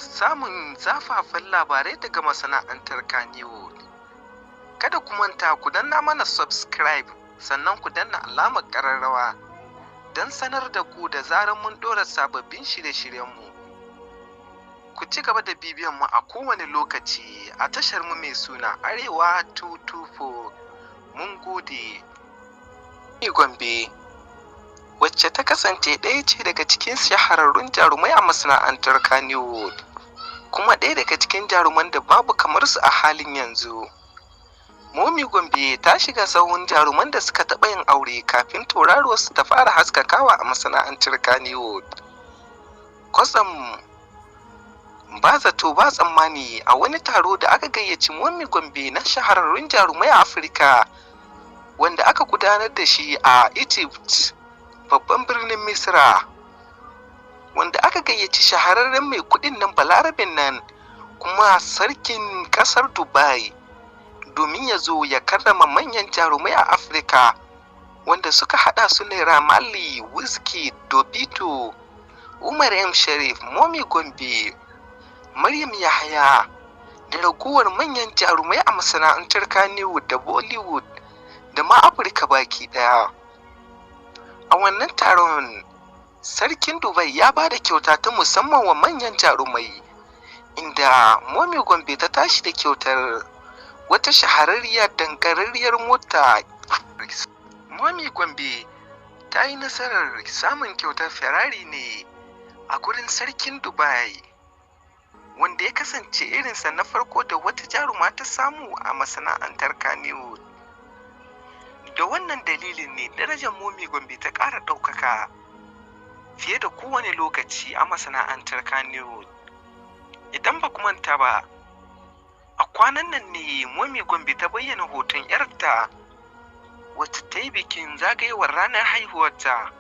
Samun zafafan labarai daga masana'antar Kannywood. Kada ku manta ku danna mana subscribe, sannan ku danna alamar ƙararrawa don sanar da ku da zarar mun ɗora sababbin shirye-shiryenmu. Ku ci gaba da bibiyan mu a kowane lokaci a tashar mu mai suna Arewa 224. Mun gode. Gombe, wacce ta kasance ɗaya ce daga cikin shahararrun jarumai a masana'antar Kannywood, kuma ɗaya daga cikin jaruman da babu kamar su a halin yanzu. Momi Gombe ta shiga sahun jaruman da suka taɓa yin aure kafin tauraruwarsu ta fara haskakawa a masana'antar Kannywood. Kwatsam, ba zato ba tsammani, a wani taro da aka gayyaci Momi Gombe na shahararrun jarumai a Afirka, wanda aka gudanar da shi a Egypt, babban birnin Misra, wanda aka gayyaci shahararren mai kudin nan, Balarabin nan, kuma sarkin kasar Dubai, domin ya zo ya karrama manyan jarumai a Afirka, wanda suka hada su Naira Marley, Wizkid, Davido, Umar M Sharif, Momi Gombe, Maryam Yahaya da ragowar manyan jarumai a masana'antar Kannywood da Bollywood da ma Afirka baki daya. A wannan taron, sarkin Dubai ya ba da kyauta ta musamman wa manyan jarumai, inda Momi Gombe ta tashi da kyautar wata shahararriyar dankararriyar mota. Momi Gombe ta yi nasarar samun kyautar Ferrari ne a gurin sarkin Dubai, wanda ya kasance irinsa na farko da wata jaruma ta samu a masana'antar Kannywood. Da wannan dalilin ne darajar Momi Gombe ta ƙara ɗaukaka fiye da kowane lokaci a masana'antar Kannywood. Idan ba ku manta ba, a kwanan nan ne Momi Gombe ta bayyana hoton 'yarta wacce ta yi bikin zagayowar ranar haihuwarta.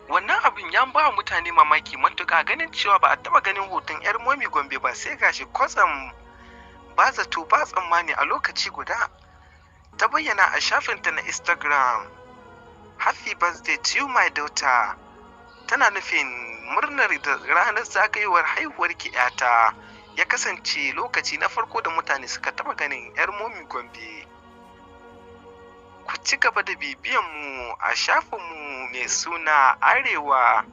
Wannan abin ya ba mutane mamaki matuƙa, ganin cewa ba a taɓa ganin hoton 'yar Momi Gombe ba, sai gashi kwatsam, ba zato ba tsammani, a lokaci guda ta bayyana a shafinta na Instagram, "Happy birthday to you, my daughter." Tana nufin murnar da ranar zagayowar haihuwar ki, 'yata. Ya kasance lokaci na farko da mutane suka taɓa ganin 'yar Momi Gombe. Ku ci gaba da bibiyan mu a shafinmu mai suna Arewa